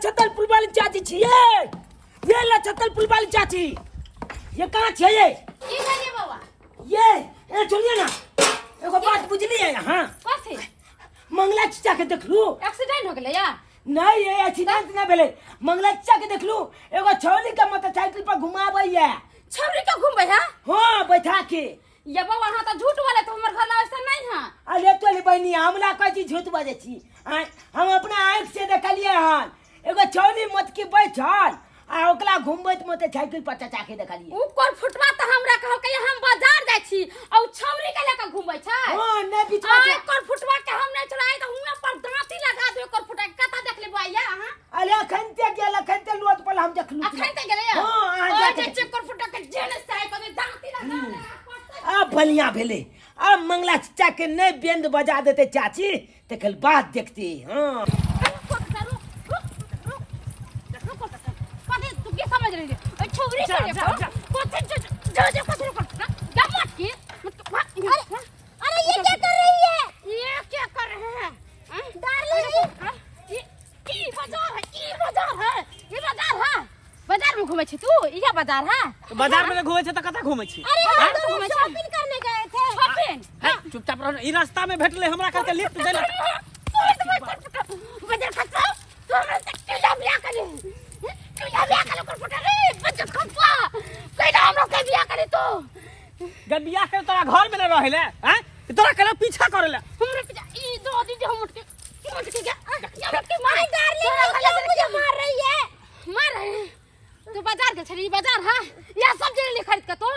छतरपुर वाली चाची छियै। ये ला छतरपुर वाली चाची, ये कहाँ छियै ये? की भेलियै बौआ? ये ए सुनिए ना, एगो बात बुझलियै अहाँ? कथी? मंगला चाचा के देखलू? एक्सीडेंट हो गेलै या? नहीं, ये एक्सीडेंट नहीं भेलै। मंगला चाचा के देखलू, एगो छौली के मोटरसाइकिल पर घुमाबैया। छौरी के घुमबै है? हाँ, बैठा के। ये बौआ, अहाँ तऽ झूठ बोले, तो हमर घर ला ऐसा नहीं है। अरे तोली बहिनी, हमरा कहै छी झूठ बजै छी? आँय, हम अपना आँखि से देखलियै हन, एगो छौली मोटकी बैठल आ ओकरा घुमबैत मोटरसाइकिल पर चचा के देखलियै। उ कोर फुटवा तऽ हमरा कहलकै हम बाजार जाइ छी आ उ छौरी के लऽ कऽ घुमबै छै। हाँ, नहि बिचवा आइ छै। कोर फुटवा के हम नहि छोड़ाइ तऽ हुआं पर दाँती लगा देबै कोर फुटवा के। कतऽ देखली बौआ अहाँ? अरे अखन ते गेल, अखन ते लोट पर हम देखलू। अखन ते गेलै? हाँ, अहाँ ओइ जाके जे छै कोर फुटवा के जेन साइ कऽ दाँती लगा लगा पड़तै। आब बढ़िया भेलै, आब मंगला चचा के नहि बेंद बजा देतै चाची तकर बाद देखते। हाँ। कथी तू की समझ रही है? ओइ छौरी जा, के जा, देखो जा। कथी जा जा कथी कर जा मत की। अरे अरे, ये क्या कर रही है? ये क्या कर रहे हैं? हाँ? डार्लिंग। हाँ? ये ई बाजार है, ई बाजार है, ई बाजार है। बाजार में घूमे छी तू? इहे बाजार है। बाजार में घूमे छै तऽ कतऽ घूमे छी? अरे हम हाँ, दोनों घूमे छी। शॉपिंग करने गए थे। शॉपिंग? है, चुपचाप रहो। ई रास्ता में भेटले हमरा, कहलकै लिफ्ट देला। बाजार खसा तू हमरा से किला बियाह करे, किला बियाह करे ओकर फटा रे। बाजार खसा कैला हमरा से बियाह करे तू? गन बियाह के तोरा घर में न रहले हैं, तोरा केना पीछा करेले? हमरा पीछा ई दो दी हम उठ के उठ के गया या उठ के मार। माय डार्लिंग, ये क्यों मुझे मार रही है? मार रहे हैं। तू बाजार के छली? बाजार है या सब्जी ले खरीद के तो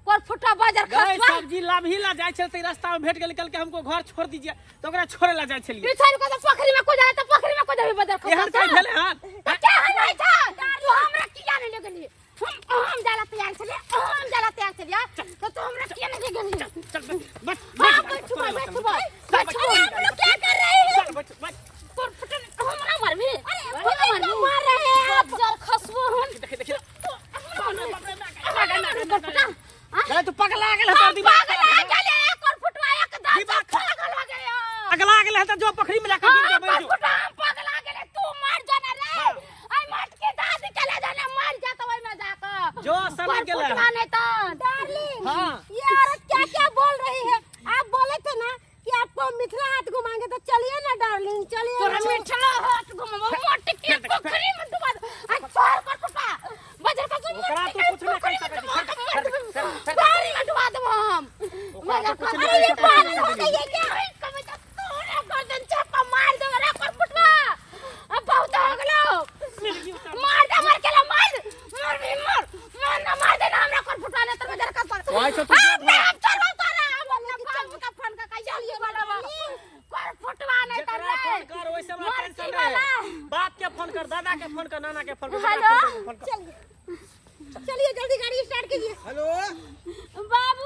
कोर फुटा बाजार गए खसवा। सब्जी लाभ ही ला जाय छल त रास्ता में भेट गेल, कहलकै हमको घर छोड़ दीजिए, तो ओकरा छोड़े ला जाय छलिए। ई छोड़ के तो पोखरी में को जाए तो पोखरी में को जाबे बाजार खसवा। एहन कहीं भेले हन? तो क्या हम है था तू हमरा किया नहीं ले गेली? हम जाला तैयार छलिए, हम जाला तैयार छलिए तो तू हमरा किया नहीं ले गेली? चल बस बस। हां, बैठ बैठ बैठ। अरे आप लोग क्या कर रहे हैं? चल बैठ बैठ। तोर फुटन हमरा मारबी? अरे मुझे क्यों मार रहे हैं आप? बाजार खसबो हम। देखि देखि। हमरा मारबी तोर फुटा? गए तू पगला गेल है, तोर दिमाग पागल आ गेले कोर फुटवा, एकदम दिमाग पागल हो गया। पगला गेल है त जो पोखरी में जाकर गिर हाँ, जेबै जो। फुटवा हम पागल आ गेले। तू मर जाना रे, आई मट के दादी के ले जाना, मर जा तो ओइ में जाकर जो सनी कोर गेलै। फुटवा नहीं तो। डार्लिंग। हाँ। ये औरत क्या क्या बोल रही है? आप बोले थे ना कि आपको मिथिला हाट घुमाएंगे, तो चलिए ना डार्लिंग, चलिए तोरा ना। मिठला हाथ घुमाबो, मोट के पोखरी में डुबा दे। आई छोड़ कर फुटवा बजर का। ओकरा तू कुछ नहीं कहि सकै छी। फेर देख, फेर देख, फेर देख। पोखरी में डुबा देबो हम। ओकरा तू कुछ नहीं अरे कहि ये सकै छी। पागल हो गई है क्या? कभी तो तोरा गर्दन चापा मार देबो रे कर फुटवा। अब बहुत हो गेलो, मार दे, मार के ला, मार मार भी मार मार ना, मार दे ना हमरा कर फुटवा ने तर बजर का पर। ओइ छौ तू जो घर। हम चलबो तोरा, हम अपना बाबू का फोन का कहियो बोलबो कर फुटवा नहीं तर जेकरा रे। फोन कर ओइसे हमरा मर टेंशन की रहे। वाला। बाप के फोन कर, दादा के फोन कर, नाना के फोन कर, जेकरा हेलो? फोन कर, फोन कर। चलिए चलिए, जल्दी गाड़ी स्टार्ट कीजिए। हेलो। बाबू।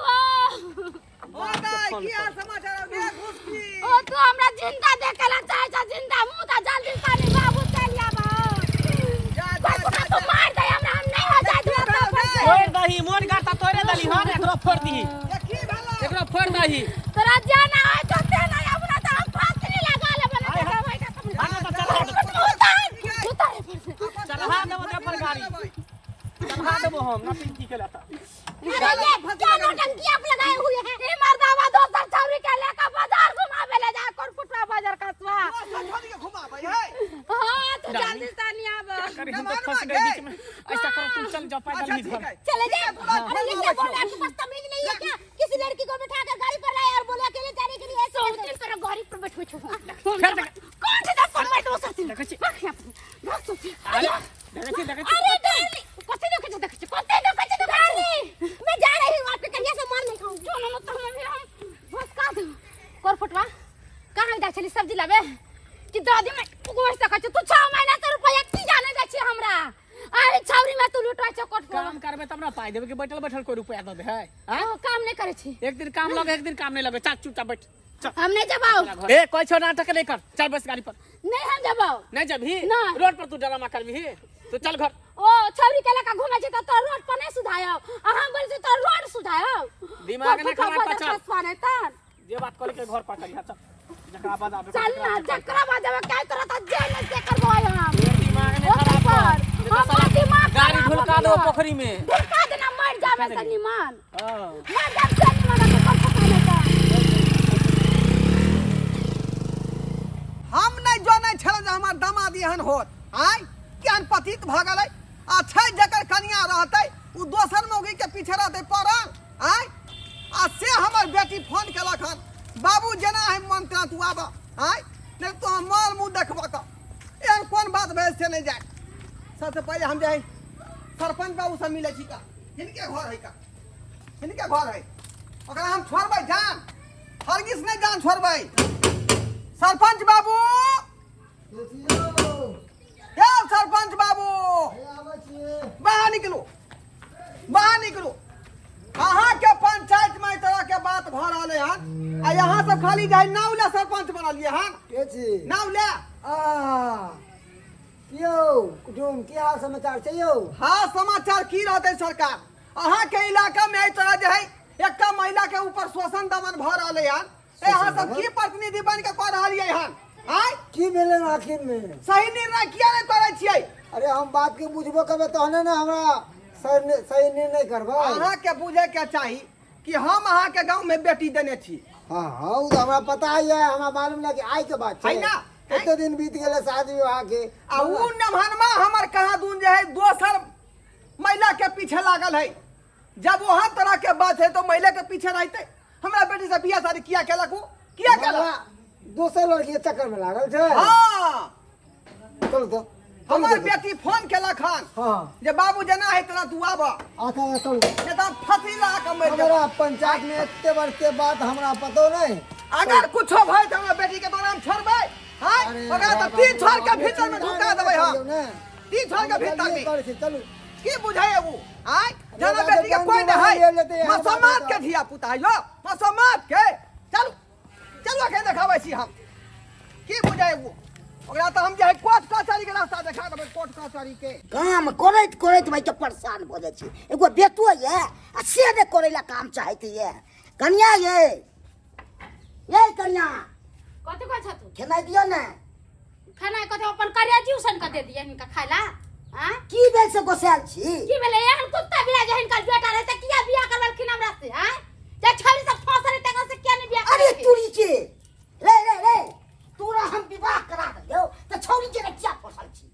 ओ दाई, की हाल समाचार गे घुसकी? ओ तू हमरा जिंदा देखे ला चाहे छ? जिंदा मुंह त जल्दी सानी बाबू चल आबो। जा जा कोई जा। तू मार दे हमरा, हम नहीं हो जाए तोरा तो पर से। फोड़ दही मोन गाता तोरे दली हन, एकरो फोड़ दही। ये की भेलो? एकरो फोड़ दही। तोरा जाना है तो ते ना आबो ना त हम फांसी लगा लेबो ना। आय त हा। भाई का तुम आगे तो चढ़ा दे। उतार उतार पर से। चढ़ा देबो दे पर गाड़ी चढ़ा देबो हम ना पिंकी के लेता। अरे ये क्या नौटंकी आप लगाए हुए हैं? ई मर्दावा दोसर छौरी के लेके बाजार घुमावे ले जा कोन फुटवा बाजार कसवा। छोड़ के घुमाबै है? हां, तू जल्दी से नहीं आब। अरे हम तो फंस गए बीच में। ऐसा करो, तुम चल जाओ पैदल अच्छा ही ठीक घर। है। चले जाए? अरे ये क्या बोल रहे हैं? आपके पास तमीज नहीं है क्या? किसी लड़की को बिठा कर गाड़ी पर लाए और बोले अकेले जाने के लिए, ऐसे सौ कैसे? दिन तोरा गाड़ी पर बैठबै छौ। फेर देख। कौन से दस समय दोसर दिन देखै छी। भाग यहाँ पर, भाग सोची। अरे देखै छी, देखै छी। अरे डार्लिंग। कथी देखै छी, देखै छी, कथी देखै छी, देखै छी? मैं जा रही हूँ, आपके कन्या से मार नहीं खाऊंगी। जो ना तो हम हम भसका दे। कर फुटवा, कहाँ जाइ छली सब्जी लाबे कि दादी में गोड़ सकै छी तू? 6 महीना से रुपया की जाने जाइ छी हमरा? अरे छौरी में तू लुटवा छौ कोट। काम करबे तब ना पाई देबे, कि बैठल बैठल कोई रुपया दे दे है? आँय? ओ, काम नहीं करै छी। एक दिन काम लगे, एक दिन काम नहीं लगे। चल, चुपचाप बैठ, चल। हम नहीं जबाओ। ए कोई छो नाटक नहीं कर, चल बस गाड़ी पर। नहीं, हम जबाओ। नहीं जबही? नहीं। रोड पर तू ड्रामा करबही? तू चल घर। ओ छौरी के लका घुमै छै त तोर रोड पर नहीं सुधायब आ हम बोलै छी तोर रोड सुधायब। दिमाग नहि खराब कर, चल। चल। तन जे बात करे के घर पर करिहा, चल, जकरा बाद आबे। चल ना, जकरा बाद जब क्या तोरा त जेल से करबो हम। दिमाग नहीं देबो पोखरी में। ढुका देना, मर जाबे से निमन। हां। मर जाबे से निमन के कर फटवा नहीं तो। हम नहि जनै छलहुँ जे हमर दामाद एहन होत। आँय, केहन पतित भऽ गेलै। आ छै जकर कनिया रहतै ओ दोसर मौगी के पीछे रहतै पड़ल। आँय, आ से हमर बेटी फोन केलक हन, बाबू जेना है मन तेना तू आबऽ। आँय, नहि तो हम मर मुँह देखबऽ कऽ। एहन कोन बात भेल से नहि जाय। सबसे पहिले हम जे सरपंच बाबू से मिलै छी का, हिनके घर है का, हिनके घर है। ओकरा हम छोड़बै जान, हरगिज नहि जान छोड़बै। सरपंच बाबू, हे सरपंच बाबू, बाहर निकलू, बाहर निकलू। अहाँ के पंचायत में एहि तरह के बात भऽ रहल हन आ यहाँ सब खाली जाय नाव ले सरपंच बनलिए हन। के छी? नाव ले। आ यौ कुटुम, की हाल समाचार छै यौ? हाँ, समाचार की रहतै सरकार, अहाँ के इलाका में एहि तरह जे है एकटा महिला के ऊपर शोषण दमन भऽ रहल हन। ए अहाँ सब की प्रतिनिधि बन के कऽ रहलियै हन? आँय, की भेलै आखिर में? सही निर्णय किया नहि करै छियै? अरे हम बात के बुझबो करबै तहने ने हमरा सही निर्णय करबै। अहाँ के बुझे के चाही कि हम अहाँ के गांव में बेटी देने छी। हाँ हाँ, ओ तऽ हमरा पता है, हमरा मालूम नहीं कि आइ के बात छै है ना? कते दिन बीत गेलै शादी विवाह के। आ उ नमहनमा हमर कहाँ दून जे है दोसर महिला के पीछे लागल है। जब वहाँ तरह के बात है तो महिला के पीछे रहते। हमरा बेटी से बियाह शादी किया केलक उ? किया केलक? दोसर लड़की के चक्कर में लागल छै। हाँ। चल तो हमर बेटी फोन केलक हन। हाँ। जे बाबू जेना है तेना तू आब। अच्छा, चल। नहीं तो फंसी लगा के मर जेबो। हमरा पंचायत में एते बड़ के बात हमरा पतो नहीं। अगर कुछो भय त हमरा बेटी के तोरा हम छोड़बै। हां, ओकरा त तीन छोड़ के भीतर में ढुका देबै हम। तीन छोड़ के भीतर में। चलू। की बुझाय उ? आय, जना बेटी के कोई नहीं है। मसमात के धिया पुता यो, मसमात के। चलू चलू अखन देखाबै छी हम। की बुझाय उ? ओकरा त हम जे है कोर्ट कचहरी के रास्ता देखा देबै, कोर्ट कचहरी के। काम करैत करैत भाई के परेशान भऽ जाइ छी। एगो बेटो ये आ से नहि करै ला काम चाहैत ये। कनिया ये, ये कनिया, कथी कहै छ तू? खेनाइ दियौ ने। खेनाइ कथी अपन करिया जीव सन के दे दिए हिनका खाय ला? आँ? की भेल से गोसायल छी? की भेलै? एहन कुत्ता बिला जे हिनकर बेटा रहै त किया बियाह करबलखिन हमरा से? आँ, जे छौरी सब फंसल रहै तकरा से किया नहि बियाह अरे करलखिन? तुरी के रे रे रे, तोरा हम विवाह करा देलियौ त छौरी के किया फंसल छी?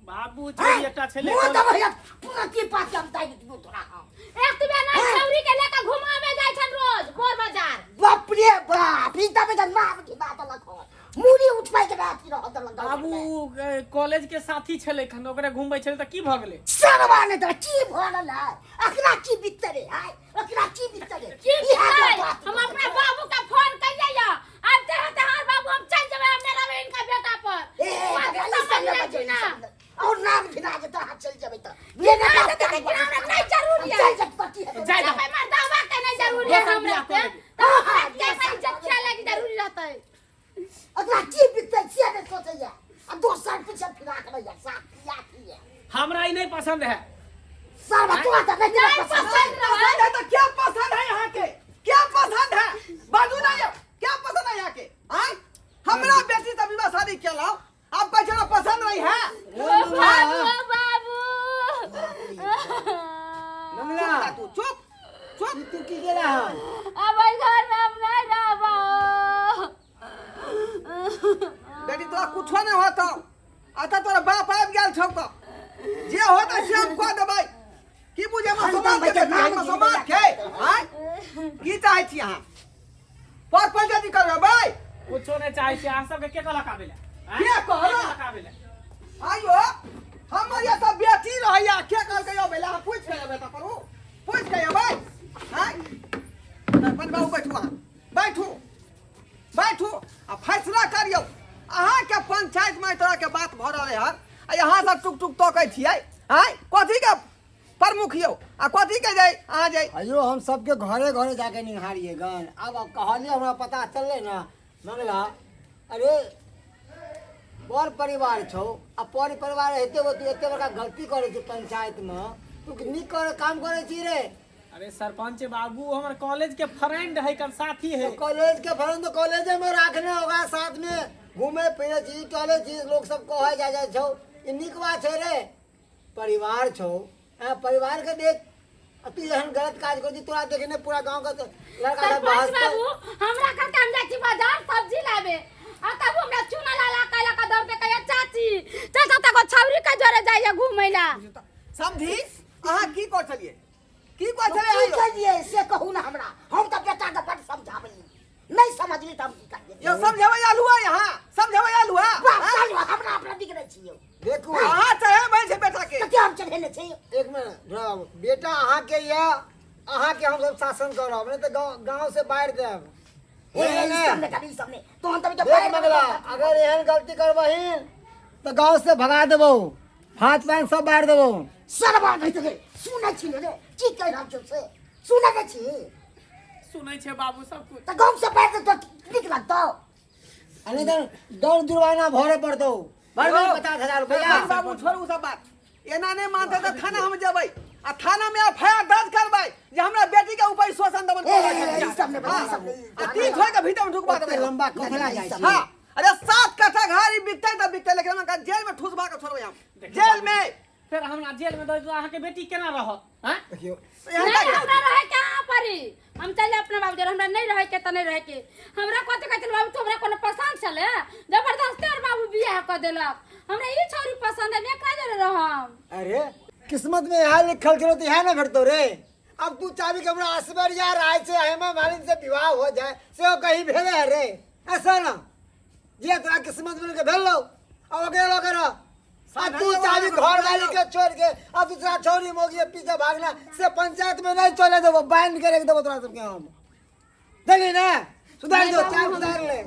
बाबू छौरी एकटा छलै। मुँह दबैया पूरा की पास हम दाइ दियौ तोरा हम। एक तो बे नहीं छौरी के लेके घुमावे जाय छन रोज बोर बाजार। बाप रे बाप, ई तबे त नाम के बात लख मूड़ी उठबै के बात रह दलक। बाबू कॉलेज के साथी छलै खन, ओकरा घुमबै छलै त की भ गेलै? सरवा ने त की भ रहल है? अखना की बीतते रे? हाय, अखना की बीतते रे? की इएह बीततै? बात। हम अपना बाबू के फोन करियै या आबते हेतै हर बाबू, हम चल जेबै, हम नहि रहबै हिनका बेटा पर। ए, बात ई समझ सब जाइ छी ना। और नाम घिना जेतै, अहाँ चलि जेबै तऽ घिना जेतै तऽ घिना, हमरा नहि जरूरी है। चलि जेतै तऽ की हेतै? जाय दो। जेबै मर्दावा के नहि जरूरी है दोसर हमरा बियाह से। कऽ लेबै। तऽ हमरा के इज्जत खेले के जरूरी रहतै? ओकरा की बिकतै से नहि सोचैया आ दोसर पीछे फिरा के रहिया साथ किया की है। हमरा ई नहीं पसंद है। सरवा तोरा तऽ नहि नहीं पसंद। पसंद रहै। पसंद है तो क्या पसंद है यहाँ के? क्या पसंद है बाजू ना, ये क्या पसंद है यहाँ के? आय, हमरा बेटी से विवाह शादी केलहुँ, आप कहै छै पसंद नहीं है? ओ बाबू, ओ बाबू। नमला, चुप तू, चुप चुप। ई तू की केला हन? अब एहि घर में हम नहीं रहबो। बेटी तोरा कुछो नहीं होतौ, अतः तोरा बाप आबि गेल छौ तऽ जे होतै से हम कऽ देबै। की बुझे हम समाज के बेटी हम समाज के? आँय, की चाहै छी अहाँ? पर पंचायती करबै? कुछो नहीं चाहे छी। अहाँ सबके के कहलक आबै ला? आँय? के कहलक? के कहलक आबै ला? आइयो हमर ये सब बेटी रहैया, के कहलकै अबै ला? पूछि के अबै तऽ करू, पूछि के अबै। आँय सरपंच बाबू, बैठू अहाँ, बैठू बैठू आ फैसला करियौ। अहाँके पंचायत में एहि तरहके बात भऽ रहलै हन आ अहाँ सब टुक टुक तकै छियै। आँय, कथीके प्रमुख यौ आ कथीके जे अहाँ जे? अयो हम सबके घरे घरे जाके निहारिए गन। अब कहलिए हमरा पता चललै ना मंगला। अरे बड़ परिवार छौ आ पर परिवार हेते हो तू एते बड़का गलती करै छी पंचायत में, तू नीक कर काम करै छी रे? अरे सरपंच बाबू, हमर कॉलेज के फ्रेंड है, कन साथी है। तो कॉलेज के फ्रेंड तो कॉलेजे में राखने होगा, साथ में घूमे फिरे छी टहले छी, लोग सब कहे जा जाय छौ, ई नीक बात छै रे? परिवार छौ आ, परिवार के देख आ तू एहन गलत काज कर तोरा देखने पूरा गांव का तो लड़का सब सरपंच हंसतौ। बाबू हमरा करके हम जाइ छी बाजार सब्जी लाबे आ तब हमरा चूना लाला कैला का दौड़ के कहिया चाची चाचा तक छौरी के जोरे जाइए घूमै ला समझी अहाँ की कर छलियै की कर की छलियै अहाँ यौ? करियै से कहू ने हमरा हम तऽ बेटाके बड्ड समझाबली नहीं समझली तऽ हम की करियै यौ समझेबै आलू है यहाँ समझेबै आलू है बाप चलू हमरा अपना बिगड़ै छी यौ देखू अहाँ चढ़ेबै छै बेटा के कते हम चढ़ेने छी एक मिनट ढोला बाबू बेटा अहाँके यऽ अहाँके हमसब शासन करब नहि तऽ गाँव गाँव से बाहर देब ए, बुझलियै ई ने? सब नहि करी, ई सब नहि तोहन तभी तऽ देख पैर मगला अगर एहन गलती करबही तऽ गाँव से भगा देबौ हाथ पैर सब बाहर देबौ सरबा नहीं तऽ सुनै छी ने रे की कहि रहल छौ से सुनै नहि छी सुनै छै बाबू सब कुछ तऽ गाँव से बाहर तऽ नीक लगतौ आ नहि तऽ दौड़ जुर्माना भरे पड़तौ भरबे 50,000 रुपया बाबू छोड़ू सब बात एना नहि मानतै तऽ थाना हम जेबै आ थाना में एफ I R दर्ज करबै जे हमरा बेटी के ऊपर शोषण दमन ए, कऽ ए, ए, ई सब नहि, ई सब नहि। आ तीन छोड़ के भीतर में ढुकबा देबै ओते लंबा कथला जाइ छै हाँ अरे 7 कट्ठा घारी बिकतै तऽ बिकतै लेकिन हमरा जेल में ठुसबा के छोड़बै हम जेल में फेर हमरा जेल में दऽ दियौ अहाँके बेटी केना रहत आँय देखियौ एहन नहीं का- हमरा रहे के अहाँ परी हम चले अपना बाबू जरे हमरा नहीं रहे के त नहीं रहे के हमरा कथी कहै छलै बाबू तू हमरा कोनो पसंद छले जबरदस्ती और बाबू बियाह क देलक हमरा ई छौरी पसंद है एकरा जरे रहम अरे किस्मत में यहाँ लिखल छलो तो यहाँ ना भेटतो रे अब तू चाहबी कि हमरा ऐश्वर्या राय से हेमा मालिनी से विवाह हो जाए से वो कहीं भेले है रे ऐसा ना जे तोरा किस्मत में के भेलो अब अकेलो करो आ तू चाहबी घर वाली के छोड़ के आ दूसरा छोरी मोगी के पीछे भागना से पंचायत में नहीं चले देबो बांध के रख देबो तोरा सबके हम देखली ना सुधार दो चार सुधार ले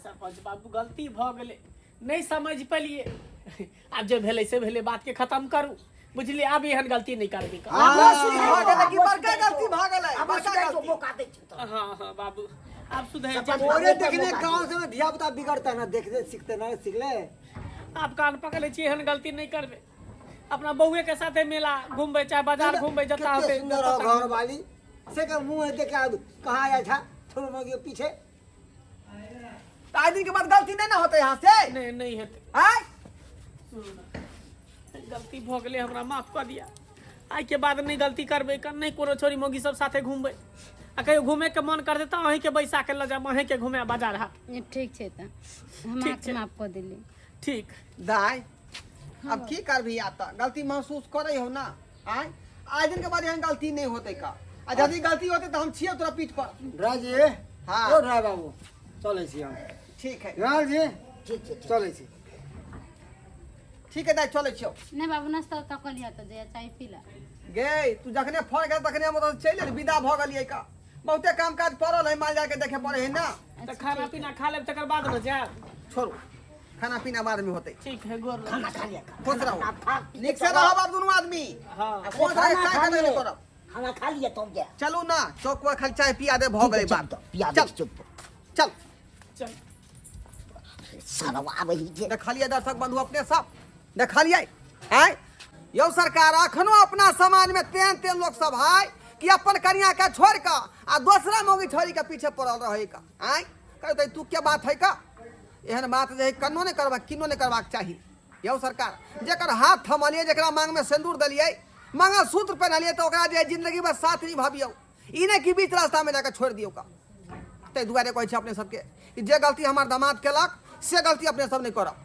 सरपंच बाबू गलती भऽ गेलै नहि समझ पेलियै आब जे भेलै से भेलै बातके खतम करू बुझलियै आब एहन गलती नहि करबै आब भऽ गेलै कि बड़का गलती भऽ गेलै आब बड़का सुधार गलती मौका दै छी तो हाँ हाँ बाबू आब सुधरि सरपंच जेबै तोरे देखने गांव से धिया पुता बिगड़ता ना देखते सीखते ना सीखले आब कान पकड़ै छी एहन गलती नहि करबै अपना बौए के साथे मेला घुमबै चाहे बाजार घुमबै जतऽ कितने होतै सुंदर हो घर वाली से के मुंह देख के कहाँ आया था थोड़ा मगे पीछे तऽ आइ दिन के बाद गलती नहि ने होतै यहाँ से नहि नहि हेतै आँय गलती भऽ गेलै हमरा माफ कऽ दिअ आइके बाद नहि गलती करबै कऽ नहि कोनो छोरी मौगी सब साथे घुमबै आ कहियो घूमे के मन करतै तऽ अहीँके बैसा के लऽ जायब अहीँके घुमायब बाजार हाट ठीक छै तऽ हम ठीक अहाँके छै। माफ कऽ देली ठीक दाय अब की करबही आब तऽ गलती महसूस करै हो ना आँय आइ दिन के बाद एहन गलती नहि होतै का आ यदि गलती होतै तऽ हम छियै तोरा पीठ पर ड्राइव जी हाँ। ओ ड्राइव बाबू चलै छी हम ठीक है लाल जी ठीक छै ठीक चलै छी ठीक है दाय चलै छियौ नहि बाबू नाश्ता उस्ता कऽ लिहऽ तऽ जइया चाय पी लए गे तू जखने फोन कर तखने हम ओतऽ चलि एली विदा भऽ गेलियै का बहुते काम काज पड़ल है माल जाल के देखे पड़े है ना तऽ खाना पीना खा लेब तकर बाद ने जायब छोड़ू खाना पीना बाद में होतै ठीक है गोर खाना खा लिया खुश रहू खाना खा पी नीक से रहब आब दुनू आदमी हाँ आ फोन खाना चाय खा खा लिए करब खाना खा लिया तब जा चलू ना चौक पर खाली चाय पिया दे भऽ गेलै बात पिया दे चल चुप चल चल सरवा आबै जे देखलियै दर्शक बंधु अपने सब देखलियै आँय यौ सरकार अखनो अपना समाज में तेहन तेहन लोक सब है कि अपन कनिया के छोड़ कऽ आ दोसरा मौगी छोड़ी के पीछे पड़ल रहे का आँय कहते तू के बात है का एहन बात जे है कन्नो नहि करबाक किन्नो नहि करबाक चाही यौ सरकार जकर हाथ थमलियै जकरा मांग में सिन्दूर देलियै मंगलसूत्र पहनलियै तऽ ओकरा जे है जिंदगी में साथ निभाबियौ ई नहि कि बीच रास्ता में जाके छोड़ि दियौ का ताहि दुआरे कहै छी अपने सबके कि जे गलती हमर दामाद केलक से गलती अपने सब नहि करब।